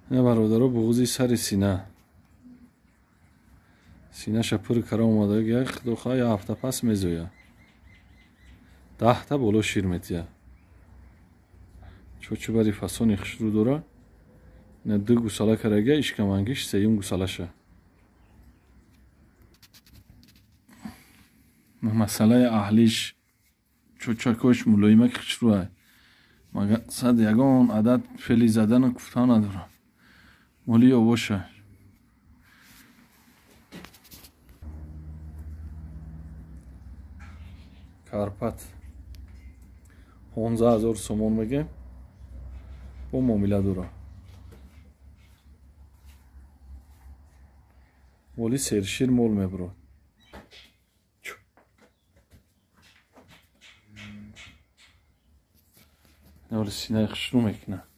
Ина бародаро, буғузи сари сина. Синаша пур кара омадагия, худо хоҳа, як ҳафта пас мезоя. 10 та боло шир метия. Чочубари фасони хушрӯ дора. Ина ду гусала карагия, ишкамангиш сеюм гусалаша. Масъалаи аҳлиш, чочакош мулоимак хушрӯай. Магар сад ягон адад фели задану куфта надорам. Моли овоша. Карпат 15 000 сомон мегем, бо муомила дора. Моли сершир мол мебурад. Оли синаи хушрӯ мекунад.